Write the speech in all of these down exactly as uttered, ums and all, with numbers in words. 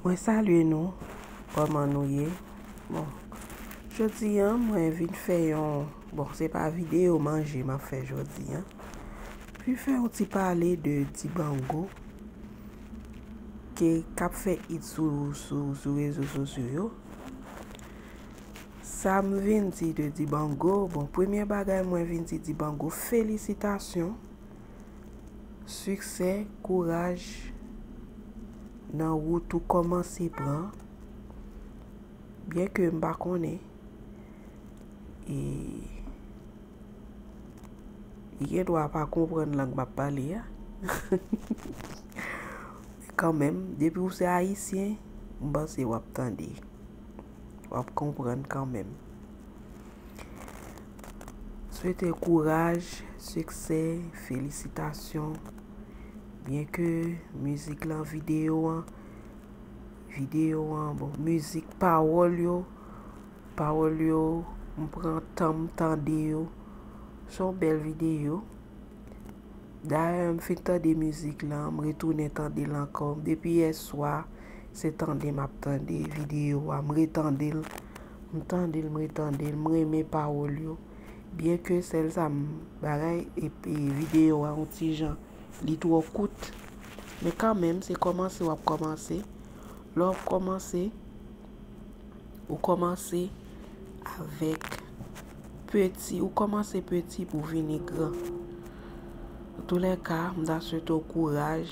Mwen salye nou, kòman nou ye? Bon, jodi a, mwen vin fè yon, bon, se pa videyo manje m ap fè jodi a. Vin fè yon ti pale de Dibango, ke, k ap fè it sou, sou, sou rezo sosyo yo. Sa m vin di de Dibango, bon, premye bagay mwen vin di Dibango, felisitasyon, siksè, kouraj nan wout ou kòmanse pran. Byen ke m pa konnen, e, li gen dwa pa konprann lang m ap pale a. Kanmenm, depi w se ayisyen, m panse w ap tande. W ap konprann kanmenm. Swete kouraj, siksè, felisitasyon. Byen ke mizik lan, videyo an, videyo an, bon, mizik, pawòl yo, pawòl yo, m pran tan m tande yo. Se yon bèl videyo. Dayè, m fin tande mizik lan, m retounen tande l ankò. Depi yè swa, se tande m ap tande videyo a. M retande l, m tande l, m retande l, m renmen pawòl yo. Byen ke sèl sa m bagay, epi videyo a yon ti jan, li twò kout. Men kanmenm, se kòmanse w ap kòmanse. Lè w ap kòmanse, ou kòmanse avèk peti, ou kòmanse peti pou vini gran. Antoulèka, m ta swete w kouraj,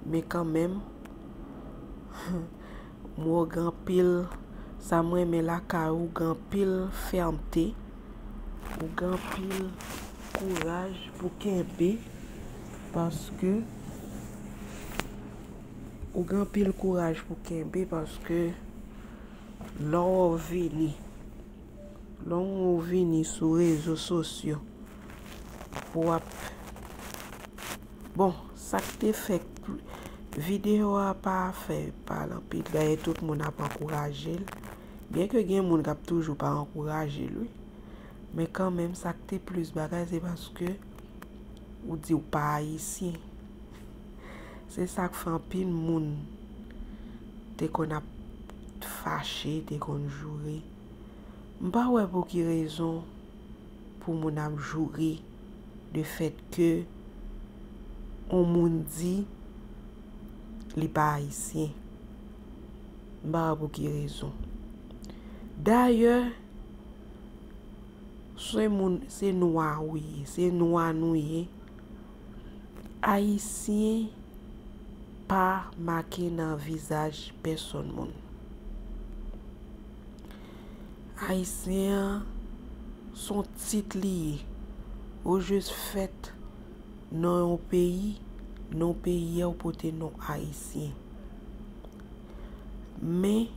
men kanmenm, m wè w gen anpil, sa m renmen lakay ou, gen anpil fèmte, ou gen anpil kouraj pou kenbe, paske ou gen anpil kouraj pou kenbe, paske lè w vini, lè w vini sou rezo sosyo, w ap, bon, sa k te fè k pl-, videyo a pa fè pale anpil, dayè tout moun ap ankouraje l, byen ke gen moun k ap toujou pa ankouraje l, wi. Men kanmenm, sa k te plis bagay, se paske ou di w pa ayisyen. Se sa k fè anpil moun te konn ap fache, te konn joure. M pa wè pou ki rezon pou moun ap joure de fèt ke on moun di li pa ayisyen. M pa wè pou ki rezon. Dayè, se moun, se nwa ou ye, se nwa nou ye. Ayisyen pa make nan vizaj pèsonn moun. Ayisyen an, se yon tit li ye. Ou jis fèt nan yon peyi, non peyi a ou pote non ayisyen. Men,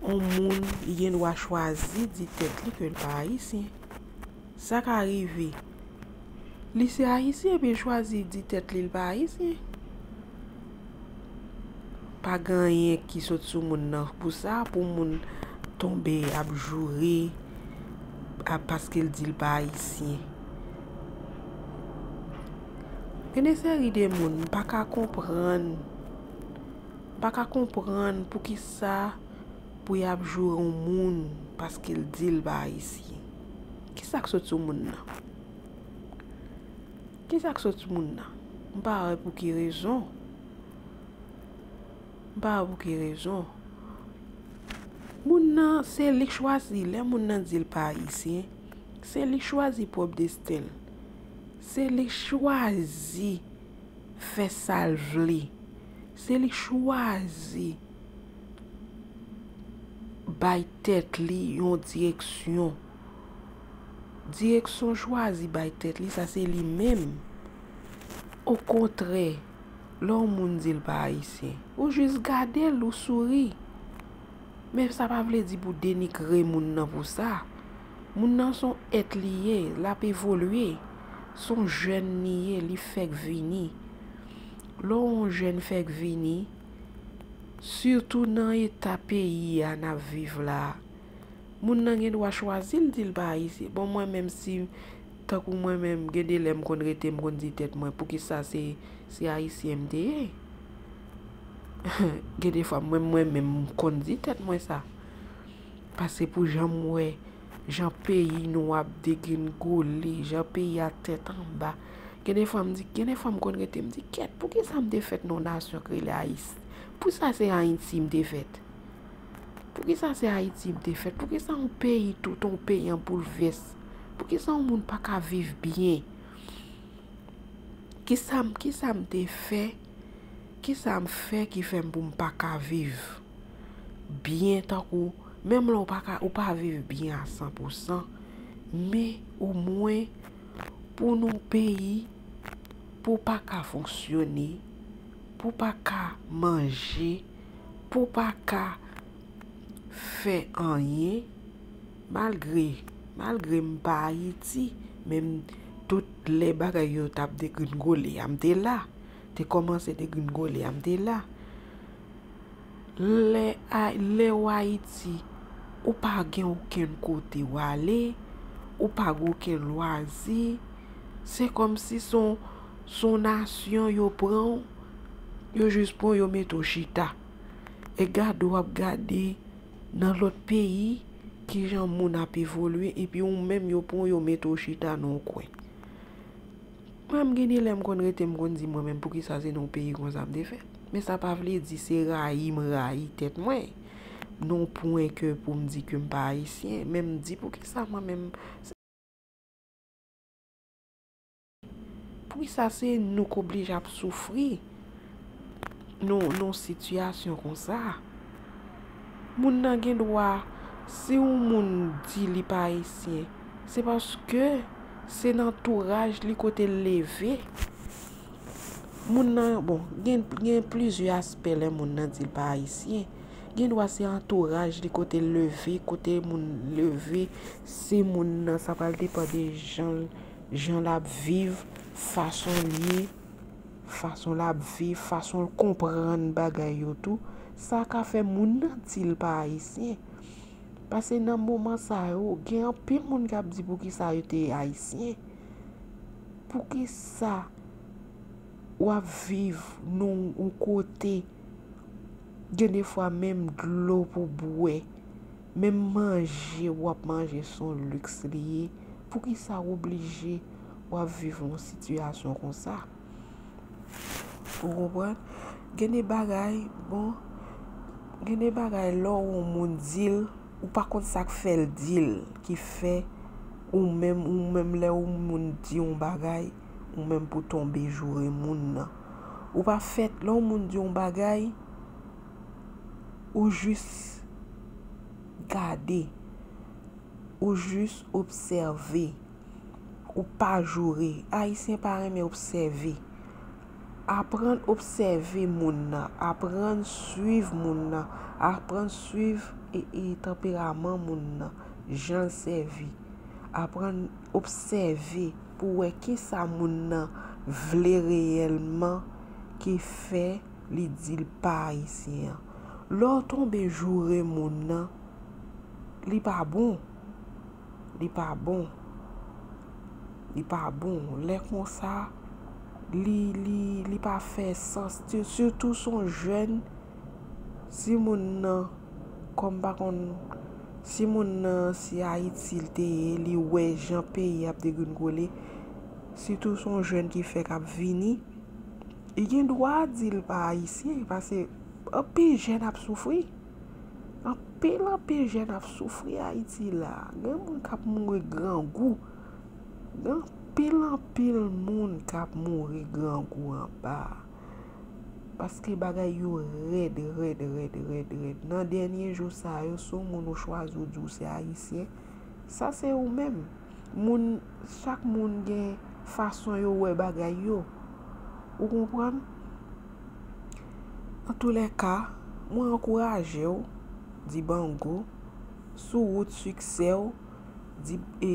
yon moun, li gen dwa chwazi di tèt li ke l pa ayisyen. Sa ka rive. Li se ayisyen, epi l chwazi di tèt li l pa ayisyen. Pa gen anyen ki sot sou moun nan pou sa, pou moun tonbe ap joure, ap, paske l di l pa ayisyen. Gen de seri de moun, m pa ka konprann, m pa ka konprann poukisa pou y ap joure yon moun paske l di l pa ayisyen. Kisa k sot sou moun nan? Kisa k sot sou moun nan? M pa wè pou ki rezon. M pa wè pou ki rezon. Moun nan, se li k chwazi. Lè moun nan di l pa ayisyen, se li k chwazi pwòp desten l. Se li k chwazi fè sa l vle. Se li k chwazi bay tèt li yon direksyon. Direksyon chwazi bay tèt li, sa se li menm. Okontrè, lè yon moun di l pa ayisyen, ou jis gade l, ou souri. Men sa pa vle di pou denigre moun nan pou sa. Moun nan se yon èt li ye, l ap evolye. Se yon jèn li ye, li fèk vini. Lè yon jèn fèk vini, sitou nan eta peyi a n ap viv la, moun nan gen dwa chwazi l di l pa ayisyen. Bon, mwen menm, si, tankou mwen menm, gen de lè m konn rete, m konn di tèt mwen, poukisa se, se ayisyen m te ye? Gen de fwa, mwen, mwen menm, m konn di tèt mwen sa. Paske pou jan m wè, jan peyi nou ap degringole, jan peyi a tèt anba. Gen de fwa m di, gen de fwa m konn rete, m di, kèt, poukisa m te fèt nan yon nasyon k rele Ayiti? Poukisa se Ayiti m te fèt? Poukisa se Ayiti m te fèt? Poukisa yon peyi, tout yon peyi an boulvès? Poukisa yon moun pa ka viv byen? Kisa m, kisa m te fè? Kisa m fè ki fè m pou m pa ka viv byen tankou, menm lè w pa ka, ou pa viv byen a san pou san, men omwen pou nou peyi, pou w pa ka fonksyone, pou w pa ka manje, pou w pa ka fè anyen, malgre, malgre m pa Ayiti, men m, tout lè bagay yo t ap degringole a, m te la. Te kòmanse degringole a, m te la. Lè a, lè w Ayiti, ou pa gen okenn kote w ale, ou pa gen okenn lwazi. Se kòmsi se yon, se yon nasyon yo pran w, yo jis pran w, yo mete w chita. E gade w ap gade nan lòt peyi, kijan moun ap evolye, epi ou menm yo pran w, yo mete w chita nan yon kwen. Mwen, m gen de lè m konn rete, m konn di mwen menm, poukisa se nan yon peyi konsa m te fèt? Men sa pa vle di se rayi m rayi tèt mwen. Nan yon pwen ke pou m di ke m pa ayisyen, men m di poukisa mwen menm. Poukisa se nou k oblije ap soufri nan, nan yon sitiyasyon konsa? Moun nan gen dwa, si yon moun di li pa ayisyen, se paske se nan antouraj li kote l leve. Moun nan, bon, gen, gen plizyè aspè lè moun nan di l pa ayisyen. Gen dwa se antouraj li kote l leve, kote moun leve, se moun nan, sa pral depann de jan l, jan l ap viv, fason l ye, fason l ap viv, fason l konprann bagay yo tou. Sa ka fè moun nan di l pa ayisyen. Paske nan moman sa yo, gen anpil moun k ap di poukisa yo te ayisyen. Poukisa w ap viv nan yon kote, gen de fwa menm dlo pou bwè, menm manje w ap manje se yon liks li ye. Poukisa w oblije w ap viv yon sitiyasyon konsa? Ou konprann? Gen de bagay, bon, gen de bagay lè w yon moun di l, ou pa konn sa k fè l di l, ki fè ou menm, ou menm lè yon moun di yon bagay, ou menm pou tonbe joure moun nan. Ou pa fèt, lè yon moun di yon bagay, ou jis gade, ou jis obsève, ou pa joure. Ayisyen pa renmen obsève. Aprann obsève moun nan, aprann swiv moun nan, aprann swiv e, e tanperaman moun nan, jan l sèvi. Aprann obsève pou wè kisa moun nan vle reyèlman ki fè li di l pa ayisyen an. Lè w tonbe joure moun nan, li pa bon. Li pa bon. Li pa bon. Lè konsa, li, li, li pa fè sans. Ti-, sitou se yon jèn, si moun nan, kòm pa konn, si moun nan, si Ayiti l te ye, li wè jan peyi ap degringole, sitou se yon jèn ki fèk ap vini, li gen dwa di l pa ayisyen, paske anpil jèn ap soufri. Anpil, anpil jèn ap soufri Ayiti la. Gen moun k ap mouri grangou. Gen anpil, anpil moun k ap mouri grangou anba. Paske bagay yo rèd, rèd, rèd, rèd, rèd. Nan dènye jou sa yo, si yon moun ou chwazi ou di w se ayisyen, sa se ou menm. Moun, chak moun gen fason yo wè bagay yo. Ou konprann? Antoulèka, mwen ankouraje w, di bango, sou wout siksè w, di, e,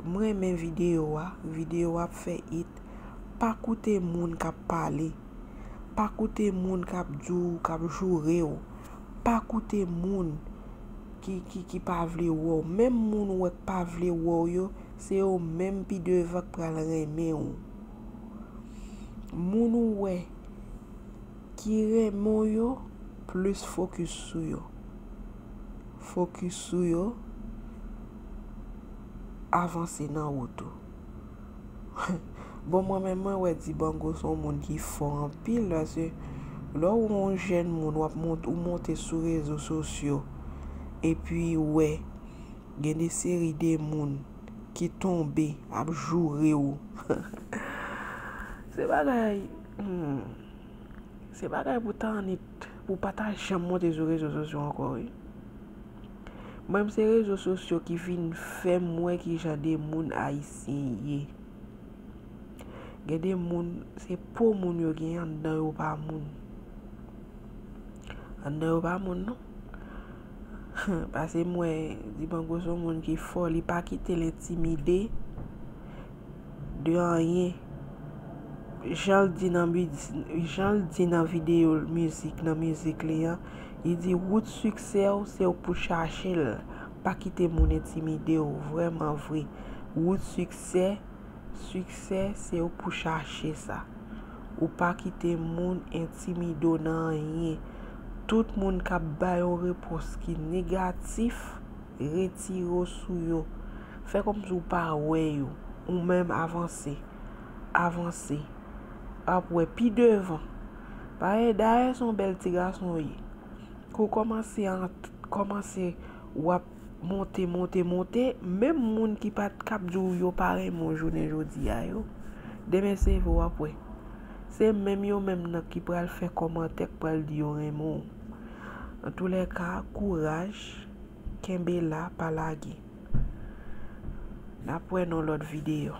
m renmen videyo a, videyo a ap fè it, pa koute moun k ap pale, pa koute moun k ap di w, k ap joure w, pa koute moun ki, ki, ki pa vle wè w. Menm moun ou wè k pa vle wè w yo, se yo menm pi devan k pral renmen w. Moun ou wè ki renmen w yo, plis fokis sou yo. Fokis sou yo, avanse nan wout ou. Bon, mwen menm, mwen wè Dibango se yon moun ki fò anpil, paske lè w yon jèn moun, w ap mont, ou monte sou rezo sosyo, epi w wè gen de seri de moun ki tonbe ap joure w. Se bagay, hmm, se bagay pou tanit, pou pa ta janm monte sou rezo sosyo ankò, wi. Mwen menm, se rezo sosyo ki vin fè m wè ki jan de moun Ayisyen ye. Gen de moun, se po moun yo gen, anndan yo pa moun. Anndan yo pa moun, non. Paske m wè Dibango se yon moun ki fò, li pa kite l entimide de anyen. Jan l di nan, jan l di nan videyo mizik, nan mizik li an, li di, wout siksè w, se ou k pou chache l. Pa kite moun entimide w, vrèman vre. Wout siksè, siksè, se ou k pou chache sa. Ou pa kite moun entimide w nan anyen. Tout moun k ap bay yon repons ki negatif, retire w sou yo. Fè kòmsi w pa wè yo. Ou menm avanse. Avanse. W ap wè pi devan. Parèy, dayè se yon bèl ti gason w ye. Kou kòmanse an, kòmanse w ap monte, monte, monte, menm moun ki pa t, k ap di w yo pa renmen w jounen jodi a yo, demen se vre w ap wè. Se menm yo menm nan ki pral fè kòmantè, k pral di yo renmen w. Antoulèka, kouraj, kenbe la, pa lage. N ap wè nan lòt videyo.